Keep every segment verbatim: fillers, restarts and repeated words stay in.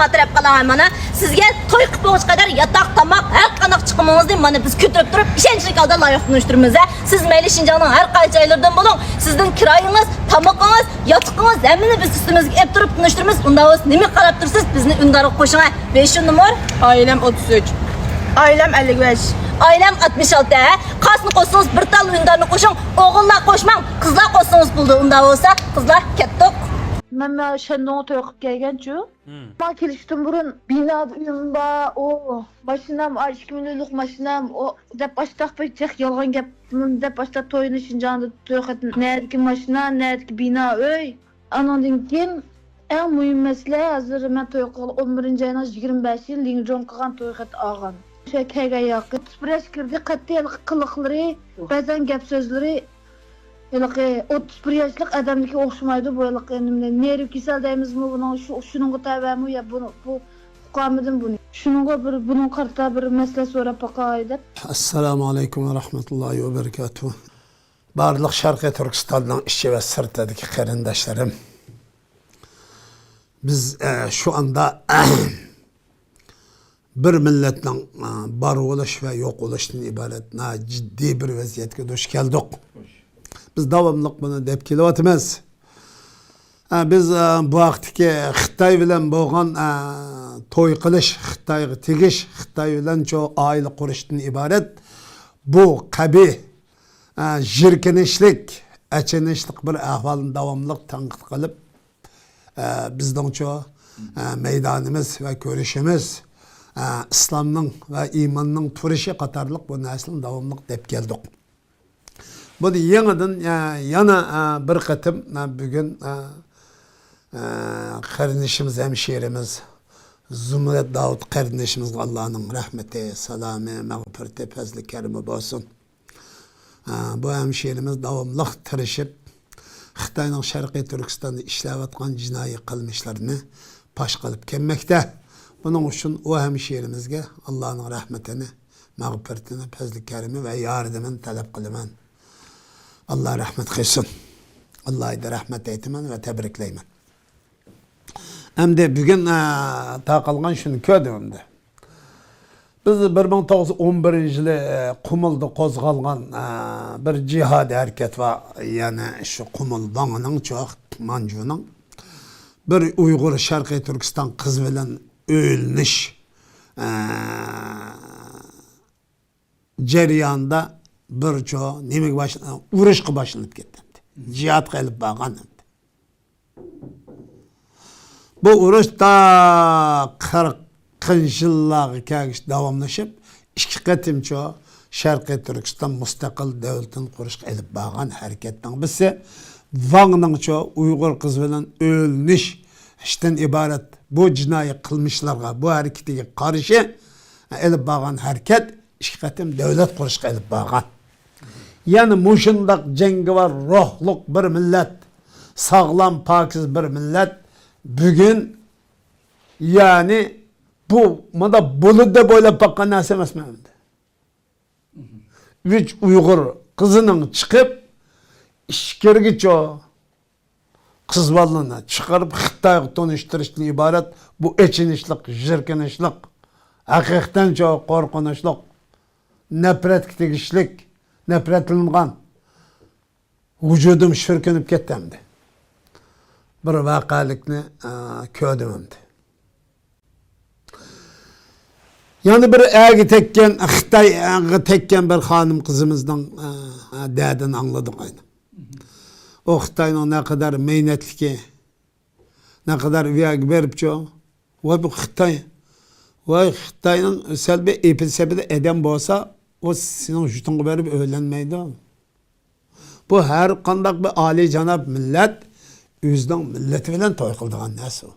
خاتىرە قىلىڭ، مانا سىزگە توي قىلىپ بولغۇچە قەدەر ياتاق، تاماق، ھەر قانداق چىقىمىڭىزنى مانا بىز كۆتۈرۈپ تۇرۇپ، ئىشەنچلىك ھالدا لايىق تونۇشتۇرىمىز. ھە، سىز مەيلى شىنجاڭنىڭ ھەر قايسى جايلىرىدىن بولۇڭ، سىزدىن كىرايىڭىز، تامىقىڭىز، ياتىقىڭىز، ھەممىنى بىز ئۈستىمىزگە ئېلىپ تۇرۇپ تونۇشتۇرىمىز. ئۇنداق بولسا نېمىگە قاراپ تۇرىسىز؟ بىزنى ئۈندىدارغا قوشۇڭ. ھە، بەشىنچى نومۇر. ئائىلەم ئوتتۇز ئۈچ. ئائىلەم ئەللىك بەش. ئائىلەم ئاتمىش ئالتە. ھە، قايسىنى قوشسىڭىز بىر تال ئۈندىدارنى قوشۇڭ. ئوغۇللار قوشماڭ، قىزلار قوشسىڭىز بولدى. ئۇنداق بولسا قىزلار كەتتۇق. مەن، مەن شەندۇڭغا توي قىلىپ كەلگەنچۇ. ماڭا كېلىشتىن بۇرۇن بىنا ئۆيۈم بار، ئۇ ماشىنام، ئا، ئىككى مىليونلۇق ماشىنام، ئۇ دەپ ئاشتاق بىر جىق يالغان گەپ دەپ ئاشتاق توينى شىنجاڭدا توي قىلىپ، نەدىكى ماشىنا، نەدىكى بىنا ئۆي. ئانىڭدىن كېيىن ئەڭ مۇھىم مەسىلە، ھازىر مەن توي قىلغىلى ئون بىرىنچى ئاينىڭ يىگىرمە بەشى لىڭجۇڭ قىلغان توي خېتى ئالغان. شۇ كەلگەن ياقى ئوتتۇز بىر ياش كىردى، قەتئىي ھېلىقى قىلىقلىرى، بەزەن گەپ سۆزلىرى ھېلىقى ئوتتۇز بىر ياشلىق ئادەمدىكى ئوخشىمايدۇ. بۇ ھېلىقى نېمە، نېرۋا كېسەل دەيمىزمۇ بۇنىڭ، شۇ، شۇنىڭغا تەۋەمۇ يا بۇنى، بۇ ئۇقالمىدىم بۇنى. شۇنىڭغا بىر، بۇنىڭغا قارىتا بىر مەسلىھەت سوراپ باقاي دەپ. ئەسسالامۇ ئەلەيكۇم ۋە رەھمەتۇللاھى ۋە بەرىكاتۇھ. بارلىق شەرقىي تۈركىستاننىڭ ئىچى ۋە سىرتىدىكى قېرىنداشلىرىم. بىز، ئە، شۇ ئاندا بىر مىللەتنىڭ، ئە، بار بولۇش ۋە يوق بولۇشتىن ئىبارەت ناھايىتى جىددىي بىر ۋەزىيەتكە دۇچ كەلدۇق. بىز داۋاملىق بۇنى دەپ كېلىۋاتىمىز. ئە، بىز، ئە، بۇ ھەقتىكى خىتاي بىلەن بولغان، ئە، توي قىلىش، خىتايغا تېگىش، خىتاي بىلەن شۇ ئائىلە قۇرۇشتىن ئىبارەت بۇ قەبىھ، ئە، ژىركىنىشلىك، ئەچىنىشلىق بىر ئەھۋالنى داۋاملىق تەنقىد قىلىپ، ئە، بىزنىڭچۇ، ئە، مەيدانىمىز ۋە كۈرىشىمىز، ئە، ئىسلامنىڭ ۋە ئىماننىڭ تۇرۇشى قاتارلىق بۇ نەرسىلەرنى داۋاملىق دەپ كەلدۇق. بۇنى يېڭىدىن، ئە، يەنە، ئە، بىر قېتىم، ئە، بۈگۈن، ئە، ئە، قېرىندىشىمىز، ھەمشىرىمىز زۇمرەت داۋۇت قېرىندىشىمىزغا ئاللانىڭ رەھمىتى، سالامى، مەغپىرىتى، پەزلى، كەرىمى بولسۇن. ئە، بۇ ھەمشىرىمىز داۋاملىق تىرىشىپ، خىتاينىڭ شەرقىي تۈركىستاندا ئىشلەۋاتقان جىنايى قىلمىشلىرىنى پاش قىلىپ كەلمەكتە. بۇنىڭ ئۈچۈن ئۇ ھەمشىرىمىزگە ئاللانىڭ رەھمىتىنى، مەغپىرىتىنى، پەزلى كەرىمى ۋە ياردىمىنى تەلەپ قىلىمەن. ئاللا رەھمەت قىلسۇن. ئالاھىدە رەھمەت ئېيتىمەن ۋە تەبرىكلەيمەن. ئەمدى بۈگۈن، ئە، تارقالغان شۇنى كۆردۈم ئەمدى. بىز بىر مىڭ توققۇز يۈز ئون بىرىنچى يىلى، ئە، قۇمۇلدا قوزغالغان، ئە، بىر جىھادىي ھەرىكەت بار. يەنى شۇ قۇمۇل ۋاڭنىڭچۇ، مانجۇنىڭ بىر ئۇيغۇر شەرقىي تۈركىستان قىزى بىلەن ئۆيلىنىش، ئە، جەريانىدا بىرچۇ نېمىگە باشلا-، ئۇرۇشقا باشلىنىپ كەتتى. جىھادقا ئېلىپ بارغان. بۇ ئۇرۇش تا قىرىقىنچى يىللارغا كەلگۈچە داۋاملىشىپ، ئىككى قېتىمچۇ شەرقىي تۈركىستان مۇستەقىل دۆلىتىنى قۇرۇشقا ئېلىپ بارغان ھەرىكەتنىڭ بىرسى. ۋاڭنىڭچۇ ئۇيغۇر قىزى بىلەن ئۆيلىنىشتىن ئىبارەت بۇ جىنايى قىلمىشلارغا، بۇ ھەرىكىتىگە قارشى ئېلىپ بارغان ھەرىكەت ئىككى قېتىم دۆلەت قۇرۇشقا ئېلىپ بارغان. يەنى مۇشۇنداق جەڭگىۋار روھلۇق بىر مىللەت، ساغلام، پاكىز بىر مىللەت بۈگۈن، يەنى بۇ مۇنداق بولىدۇ دەپ ئويلاپ باققان نەرسە ئەمەس مەندە. ئۈچ ئۇيغۇر قىزىنىڭ چىقىپ، ئىچكىرىگىچۇ قىز بالىلارنى چىقىرىپ خىتايغا تونۇشتۇرۇشتىن ئىبارەت بۇ ئېچىنىشلىق، ژىركىنىشلىق، ھەقىقەتەنچۇ قورقۇنچلۇق، نەپرەتكە تېگىشلىك، نەپرەتلىنىدىغان. ۋۇجۇدۇم شۈركۈنۈپ كەتتى ئەمدى. بىر ۋەقەلىكنى، ئە، كۆردۈم ئەمدى. يەنە بىر ئەرگە تەگكەن، خىتايغا تەگكەن بىر خانىم قىزىمىزنىڭ، ئە، دەردىنى ئاڭلىدۇق ئاينا. ئۇ خىتاينىڭ نەقەدەر مەينەتلىكى، نەقەدەر ئۇ يەرگە بېرىپچۇ، ۋاي بۇ خىتاي، ۋاي خىتاينىڭ سەل بىر ئېپى-سېپىدە ئادەم بولسا، ئۇ سېنىڭ يۇرتۇڭغا بېرىپ ئۆيلەنمەيدۇ. بۇ ھەر قانداق بىر ئالىيجاناب مىللەت ئۆزىنىڭ مىللىتى بىلەن توي قىلىدىغان نەرسە ئۇ.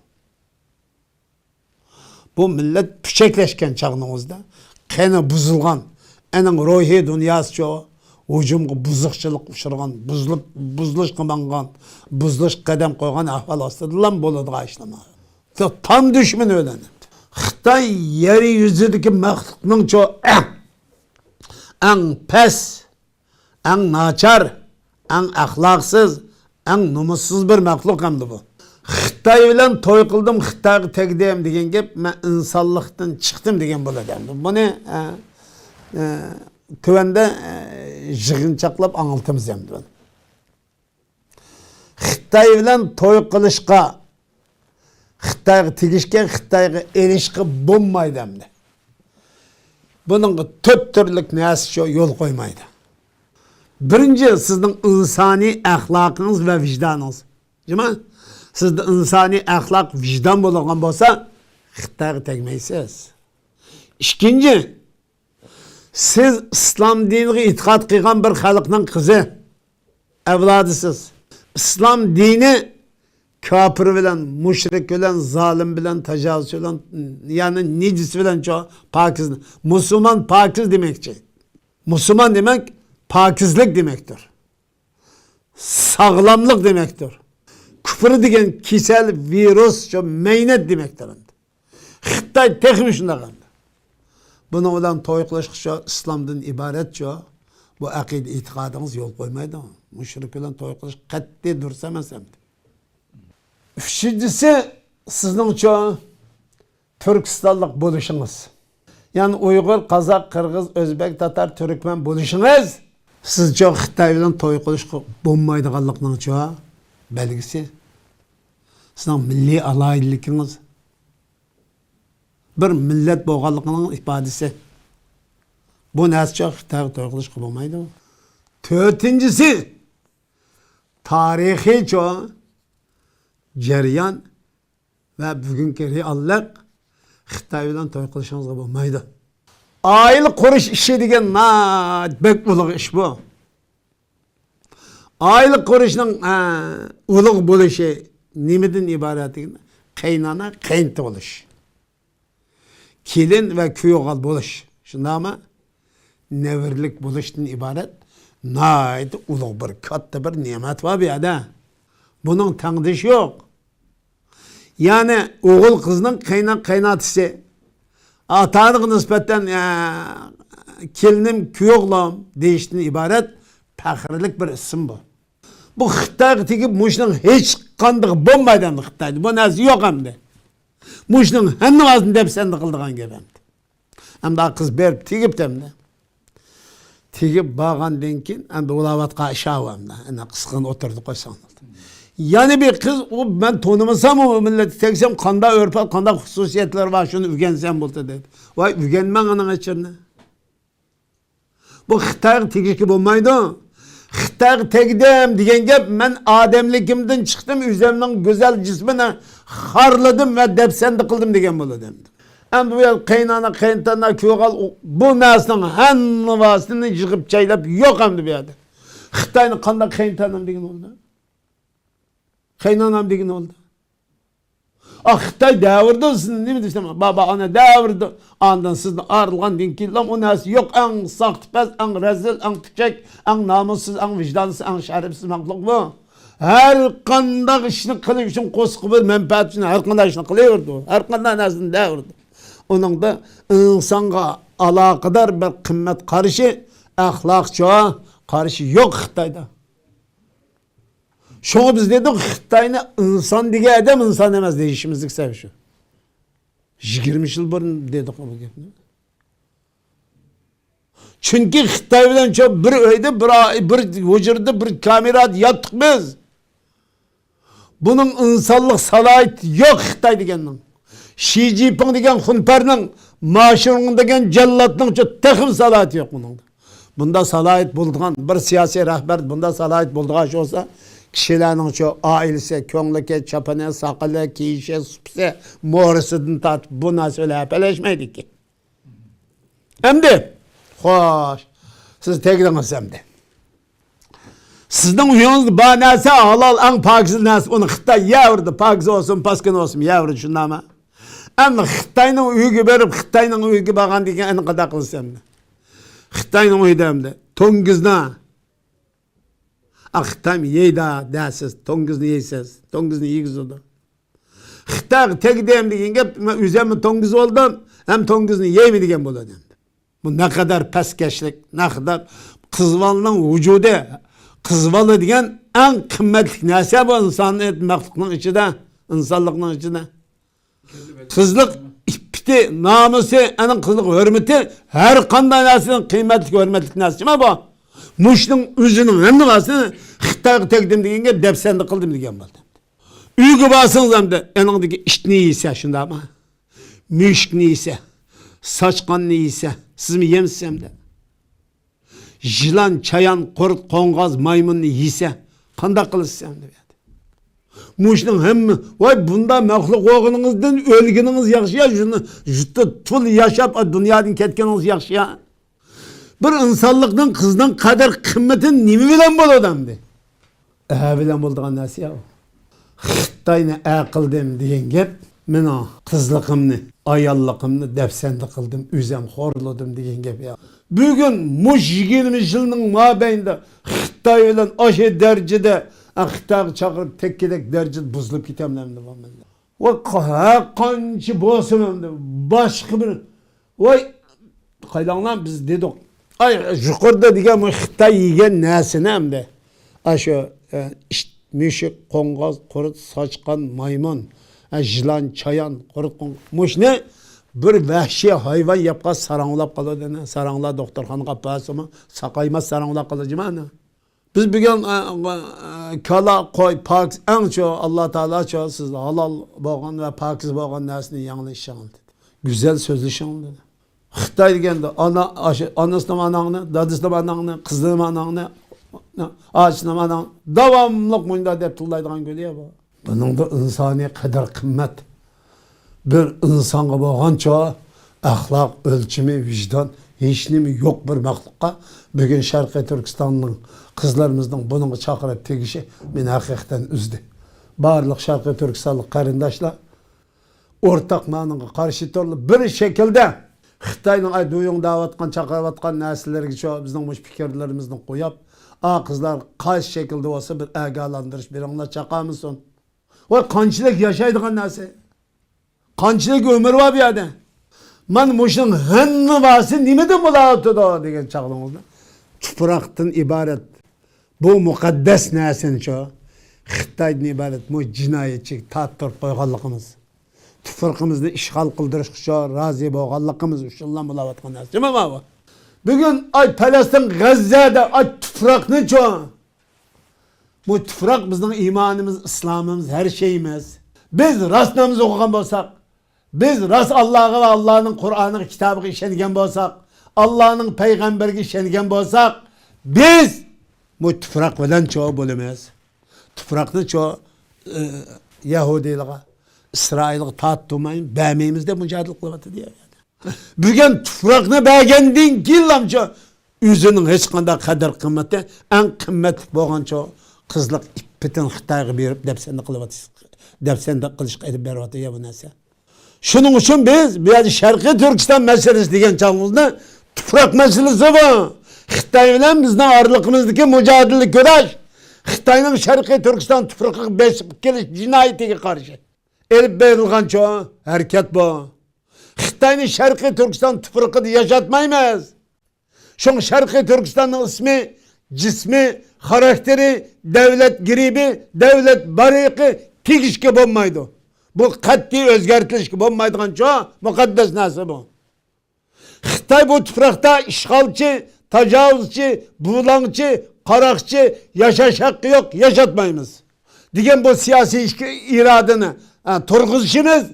بۇ مىللەت پۈچەكلەشكەن چاغنىڭ ئۆزىدە قېنى بۇزۇلغان، ئەنىڭ روھىي دۇنياسىچۇ ھۇجۇمغا، بۇزۇقچىلىققا ئۇچرىغان، بۇزۇلۇپ، بۇزۇلۇشقا ماڭغان، بۇزۇلۇشقا قەدەم قويغان ئەھۋال ئاستىدىلا بولىدىغان ئىشلار. تام دۈشمىنى بىلەن. خىتاي يەر يۈزىدىكى مەخلۇقنىڭچۇ ئەڭ، ئەڭ پەس، ئەڭ ناچار، ئەڭ ئەخلاقسىز، ئەڭ نومۇسسىز بىر مەخلۇق ئەمدى بۇ. خىتاي بىلەن توي قىلدىم، خىتايغا تەگدىم دېگەن گەپ، مەن ئىنسانلىقتىن چىقتىم دېگەن بولىدۇ ئەمدى. بۇنى، ئە، ئە، تۆۋەندە، ئە، يىغىنچاقلاپ ئاڭلىتىمىز ئەمدى بۇنى. خىتاي بىلەن توي قىلىشقا، خىتايغا تېگىشكە، خىتايغا ئېلىشقا بولمايدۇ ئەمدى. بۇنىڭغا تۆت تۈرلۈك نەرسە شۇ يول قويمايدۇ. بىرىنچى، سىزنىڭ ئىنسانىي ئەخلاقىڭىز ۋە ۋىجدانىڭىز. جۇما، سىزدە ئىنسانىي ئەخلاق، ۋىجدان بولغان بولسا، خىتايغا تەگمەيسىز. ئىككىنچى، سىز ئىسلام دىنىغا ئېتىقاد قىلغان بىر خەلقنىڭ قىزى، ئەۋلادىسىز. ئىسلام دىنى كاپىر بىلەن، مۇشرىك بىلەن، زالىم بىلەن، تاجاۋۇزچى بىلەن، يەنى نىجىس بىلەن چۇ پاكىز. مۇسۇلمان پاكىز دېمەكچى. مۇسۇلمان دېمەك پاكىزلىك دېمەكتۇر. ساغلاملىق دېمەكتۇر. كۇپر دېگەن كېسەل، ۋىرۇس، شۇ مەينەت دېمەكتۇر ئەمدى. خىتاي تېخىمۇ شۇنداق ئەمدى. بۇنىڭ بىلەن توي قىلىشقا شۇ ئىسلامدىن ئىبارەت شۇ. بۇ ئەقىدە ئېتىقادىڭىز يول قويمايدۇ. مۇشرىك بىلەن توي قىلىش قەتئىي دۇرۇس ئەمەس ئەمدى. ئۈچىنچىسى، سىزنىڭچۇ تۈركىستانلىق بولۇشىڭىز، يەنى ئۇيغۇر، قازاق، قىرغىز، ئۆزبەك، تاتار، تۈركمەن بولۇشىڭىز سىزچۇ خىتاي بىلەن توي قىلىشقا بولمايدىغانلىقنىڭچۇ بەلگىسى. سىزنىڭ مىللىي ئالاھىدىلىكىڭىز، بىر مىللەت بولغانلىقىنىڭ ئىپادىسى. بۇ نەرسىچۇ خىتايغا توي قىلىشقا بولمايدۇ. تۆتىنچىسى، تارىخىيچۇ جەريان ۋە بۈگۈنكى رېئاللىق، خىتاي بىلەن توي قىلىشىڭىزغا بولمايدۇ. ئائىلە قۇرۇش ئىشى دېگەن ناھايىتى بەك ئۇلۇغ ئىش بۇ. ئائىلە قۇرۇشنىڭ، ئە، ئۇلۇغ بولۇشى نېمىدىن ئىبارەت دېگەندە، قېيىنئانا، قېيىنئاتا بولۇش. كېلىن ۋە كۈيئوغۇل بولۇش، شۇنداقمۇ؟ نەۋرىلىك بولۇشتىن ئىبارەت ناھايىتى ئۇلۇغ بىر، كاتتا بىر نېمەت بار بۇ يەردە. بۇنىڭ تەڭدىشى يوق. يەنى ئوغۇل قىزنىڭ قېيىنئانا قېيىنئاتىسى، ئاتا-ئانىغا نىسبەتەن، ئە، كېلىنىم، كۈيئوغلۇم دېيىشتىن ئىبارەت پەخىرلىك بىر ئىسىم بۇ. بۇ خىتايغا تېگىپ، مۇشۇنىڭ ھېچقاندىقى بولمايدۇ ئەمدى خىتايدا. بۇ نەرسە يوق ئەمدى. مۇشۇنىڭ ھەممىۋاسىنى دەپسەندە قىلىدىغان گەپ ئەمدى. ئەمدى قىز بېرىپ تېگىپتۇ ئەمدى. تېگىپ بارغاندىن كېيىن ئەمدى بولاۋاتقان ئىش ئاۋۇ ئەمدى. ئەنە قىسقىنى ئوتتۇرىدا قويساڭ بولدى. يەنە بىر قىز، ئۇ مەن تونۇمىسام ئۇ مىللەتكە تەگسەم قانداق ئۆرپ-ئادەت، قانداق خۇسۇسىيەتلىرى بار، شۇنى ئۆگەنسەم بولدى دەيدۇ. ۋاي، ئۆگەنمەڭ ئۇنىڭ ئىچىنى. بۇ خىتايغا تېگىشكە بولمايدۇ. خىتايغا تەگدىم دېگەن گەپ، مەن ئادەملىكىمدىن چىقتىم، ئۆزۈمنىڭ گۈزەل جىسمىنى خارلىدىم ۋە دەپسەندە قىلدىم دېگەن بولىدۇ ئەمدى. ئەمدى بۇ يەردە قېيىنئانا، قېيىنئاتا، كۈيئوغۇل، بۇ نەرسىنىڭ ھەممىۋاسىنى يىغىپ چەيلەپ يوق ئەمدى بۇ يەردە. خىتاينى قانداق قېيىنئاتام دېگىنى بولدى؟ قېيىنئانام دېگىنى بولدى. ئا، خىتاي دەۋرىدۇ، سىزنى نېمە دېسەم، بابا، ئانا دەۋرىدۇ. ئاندىن سىزنى ئايرىلغاندىن كېيىنلا ئۇ نەرسە يوق. ئەڭ ساختىپەز، ئەڭ رەزىل، ئەڭ پۈچەك، ئەڭ نامۇسسىز، ئەڭ ۋىجدانسىز، ئەڭ شەرەپسىز مەخلۇق بۇ. ھەر قانداق ئىشنى قىلىش ئۈچۈن، قورسىقى بىر مەنپەئەت ئۈچۈن ھەر قانداق ئىشنى قىلىۋېرىدۇ. ھەر قانداق نەرسىنى دەۋرىدۇ. ئۇنىڭدا ئىنسانغا ئالاقىدار بىر قىممەت قارىشى، ئەخلاقچۇ قارىشى يوق خىتايدا. شۇڭا بىز دېدۇق، خىتاينى ئىنسان دېگەن ئادەم ئىنسان ئەمەس دېيىشىمىزدىكى سەۋەب شۇ. يىگىرمە يىل بۇرۇن دېدۇق بۇ گەپنى. چۈنكى خىتاي بىلەن شۇ بىر ئۆيدە، بىر ئا-، بىر ھۇجرىدا، بىر كامېردا ياتتۇق بىز. بۇنىڭ ئىنسانلىق سالاھىيىتى يوق خىتاي دېگەننىڭ. شى جىنپىڭ دېگەن خۇنپەرنىڭ، ما شۇنىڭ دېگەن جاللاتنىڭچۇ تېخىمۇ سالاھىيىتى يوق بۇنىڭدا. بۇنداق سالاھىيەت بولىدىغان بىر سىياسىي رەھبەر، بۇنداق سالاھىيەت بولىدىغان ئىش بولسا، كىشىلەرنىڭچۇ ئائىلىسى، كۆڭلىكى، چاپىنى، ساقىلى، كىيىشى، سۇپىسى، مورىسىدىن تارتىپ بۇ نەرسە بىلەن ھەپەلەشمەيدىكەن. ئەمدى، خوش، سىز تەگدىڭىز ئەمدى. سىزنىڭ ئۆيىڭىزدە بار نەرسە ھالال، ئەڭ پاكىز نەرسە، ئۇنى خىتاي يەۋېرىدۇ، پاكىز بولسۇن، پاسكىنا بولسۇن، يەۋېرىدۇ، شۇنداقمۇ؟ ئەمدى خىتاينىڭ ئۆيىگە بېرىپ، خىتاينىڭ ئۆيىگە بارغاندىن كېيىن ئەنە قانداق قىلىسىز ئەمدى؟ خىتاينىڭ ئۆيىدە ئەمدى توڭگۇزنى، ئا، خىتايمۇ يەيدۇ دەرسىز، توڭگۇزنى يەيسىز، توڭگۇزنى يېگۈزىدۇ. خىتايغا تەگدىم دېگەن گەپ، مەن ئۆزۈممۇ توڭگۇز بولدۇم، ھەم توڭگۇزنى يەيمەن دېگەن بولىدۇ ئەمدى. بۇ نەقەدەر پەسكەشلىك، نەقەدەر قىز بالىنىڭ ۋۇجۇدى، قىز بالا دېگەن ئەڭ قىممەتلىك نەرسە بۇ ئىنسانىيەت مەخلۇقنىڭ ئىچىدە. ئىنسانلىقنىڭ ئىچىدە. قىزلىق ئىپپىتى، نامۇسى، ئەنە قىزلىق ھۆرمىتى ھەر قانداق نەرسىدىن قىممەتلىك، ھۆرمەتلىك نەرسە جۇما بۇ. مۇشۇنىڭ ئۆزىنىڭ ھەممە نەرسىنى خىتايغا تەگدىم دېگەنگە دەپسەندە قىلدىم دېگەن بولدى. ئۆيگە بارسىڭىز ئەمدى ئېنىڭدىكى ئىتنى يېسە، شۇنداقمۇ؟ مۈشۈكنى يېسە، ساچقاننى يېسە، سىزمۇ يەمسىز ئەمدى؟ يىلان، چايان، قۇرت، قوڭغاز، مايمۇننى يېسە، قانداق قىلىسىز ئەمدى بۇ يەردە؟ مۇشۇنىڭ ھەممە، ۋاي، بۇنداق مەخلۇق بولغىنىڭىزدىن ئۆلگىنىڭىز ياخشى يا، شۇنى، شۇ تۇل ياشاپ، دۇنيادىن كەتكىنىڭىز ياخشى يا. بىر ئىنسانلىقنىڭ، قىزنىڭ قەدىر قىممىتى نېمە بىلەن بولىدۇ ئەمدى؟ ئە بىلەن بولىدىغان نەرسە يا. خىتاينى ئە قىلدىم دېگەن گەپ، مېنىڭ قىزلىقىمنى، ئاياللىقىمنى دەپسەندە قىلدىم، ئۆزۈم خورلىدىم دېگەن گەپ يا. بۈگۈن مۇشۇ يىگىرمە يىلنىڭ مابەينىدە خىتاي بىلەن ئاشۇ دەرىجىدە، ئە، خىتايغا چاقىرىپ تەگكۈدەك دەرىجىدە بۇزۇلۇپ كېتەمدۇ ئەمدى بۇ مىللەت؟ ۋاي، ھەر قانچە بولسۇن ئەمدى، باشقا بىر، ۋاي، قايلاڭلار، بىز دېدۇق. ئاي، يۇقىرىدا دېگەن بۇ خىتاي يېگەن نەرسىنى ئەمدى، ئاشۇ، ئە، ئىت، مۈشۈك، قوڭغاز، قۇرت، ساچقان، مايمۇن، ئە، يىلان، چايان، قۇرت، قوڭ-، مۇشۇنى بىر ۋەھشىي ھايۋان يەپ قالسا ساراڭلاپ قالىدۇ، ساراڭلار دوختۇرخانىغا ئاپارسىمۇ ساقايماس، ساراڭلاپ قالىدۇ جۇما. بىز بۈگۈن، ئە، ئە، كالا، قوي، پاكىز، ئەڭ چوڭ ئاللا تائالاچۇ، سىز ھالال بولغان ۋە پاكىز بولغان نەرسىنى يەڭلىشىڭىز دېدى. گۈزەل سۆزلىشىڭ دېدى. خىتاي دېگەندە ئانا، ئاشۇ ئانىسىنىمۇ ئاناڭنى، دادىسىنىمۇ ئاناڭنى، قىزىنىمۇ ئاناڭنى، ئاچىسىنىمۇ ئاناڭنى داۋاملىق مۇنداق دەپ تىللايدىغان گۆلى يا بۇ. بۇنىڭدا ئىنسانىي قەدىر-قىممەت، بىر ئىنسانغا بولغانچۇ ئەخلاق ئۆلچىمى، ۋىجدان، ھېچنېمە يوق بىر مەخلۇققا بۈگۈن شەرقىي تۈركىستاننىڭ قىزلىرىمىزنىڭ بۇنىڭغا چاقىرىپ تېگىشى مېنى ھەقىقەتەن ئۈزدى. بارلىق شەرقىي تۈركىستانلىق قېرىنداشلار ئورتاق مانىڭغا قارشى تۇرۇلۇپ، بىر شەكىلدە خىتاينىڭ ئاي دويۇڭ دەۋاتقان، چاقىرىۋاتقان نەرسىلىرىگە شۇ بىزنىڭ مۇشۇ پىكىرلىرىمىزنى قويۇپ، ئا قىزلار قايسى شەكىلدە بولسا بىر ئاگاھلاندۇرۇش بېرىڭلار، چاقارمىسۇن. ۋاي، قانچىلىك ياشايدىغان نەرسە؟ قانچىلىك ئۆمۈر بار بۇ يەردە؟ مانا مۇشۇنىڭ ھەممە بارسى نېمىدىن بولۇۋاتىدۇ دېگەن چاغلىرىڭىزدا، تۇپراقتىن ئىبارەت بۇ مۇقەددەس نەرسىنىچۇ، خىتايدىن ئىبارەت بۇ جىنايەتچىگە تارتتۇرۇپ قويغانلىقىمىز، تۇپرىقىمىزنى ئىشغال قىلدۇرۇشقىچۇ رازى بولغانلىقىمىز ئۈچۈنلا بولۇۋاتقان نەرسە. جۇما بۇ. بۈگۈن ئاي پەلەستىن، غەززەدە، ئاي تۇپراقنىچۇ، بۇ تۇپراق بىزنىڭ ئىمانىمىز، ئىسلامىمىز، ھەر شەيىمىز. بىز راست ناماز ئوقۇغان بولساق، بىز راست ئاللاغا ۋە ئاللانىڭ قۇرئانىغا، كىتابىغا ئىشەنگەن بولساق، ئاللانىڭ پەيغەمبىرىگە ئىشەنگەن بولساق، بىز بۇ تۇپراق بىلەن چوڭ بولىمىز. تۇپراقنى چوڭ، ئى، يەھۇدىيلارغا، ئىسرائىلغا تارتتۇرماي بەرمەيمىز دەپ مۇجادىلە قىلىۋاتىدۇ يا. بۈگۈن تۇپراقنى بەرگەندىن كېيىنلامچۇ ئۆزىنىڭ ھېچقانداق قەدىر قىممىتى، ئەڭ قىممەتلىك بولغانچۇ قىزلىق ئىپپىتىنى خىتايغا بېرىپ دەپسەندە قىلىۋاتىسىز، دەپسەندە قىلىشقا ئېلىپ بېرىۋاتىدۇ يا بۇ نەرسە. شۇنىڭ ئۈچۈن بىز بۇ يەردە شەرقىي تۈركىستان مەسىلىسى دېگەن چاغىمىزدا تۇپراق مەسىلىسى بۇ. خىتاي بىلەن بىزنىڭ ئارىلىقىمىزدىكى مۇجادىلە كۈرەش، خىتاينىڭ شەرقىي تۈركىستان تۇپرىقىغا بېسىپ كېلىش جىنايىتىگە قارشى ئېلىپ بېرىلغانچۇ ھەرىكەت بۇ. خىتاينى شەرقىي تۈركىستان تۇپرىقىدا ياشاتمايمىز. شۇڭا شەرقىي تۈركىستاننىڭ ئىسمى، جىسمى، خاراكتېرى، دەۋلەت گېربى، دەۋلەت بايرىقى تېگىشكە بولمايدۇ. بۇ قەتئىي ئۆزگەرتىلىشكە بولمايدىغان چوڭ مۇقەددەس نەرسە بۇ. خىتاي بۇ تۇپراقتا ئىشغالچى، تاجاۋۇزچى، بۇلاڭچى، قاراقچى، ياشاش ھەققى يوق، ياشاتمايمىز دېگەن بۇ سىياسىي ئىشكى-، ئىرادىنى، ئە، تۇرغۇزۇشىمىز،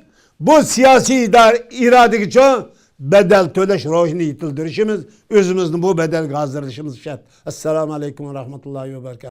بۇ سىياسىي ئىدا-، ئىرادىگە چوڭ بەدەل تۆلەش روھىنى يېتىلدۈرۈشىمىز، ئۆزىمىزنى بۇ بەدەلگە ھازىرلىشىمىز شەرت. ئەسسالامۇ ئەلەيكۇم ۋە رەھمەتۇللاھى ۋە بەرىكاتۇھ.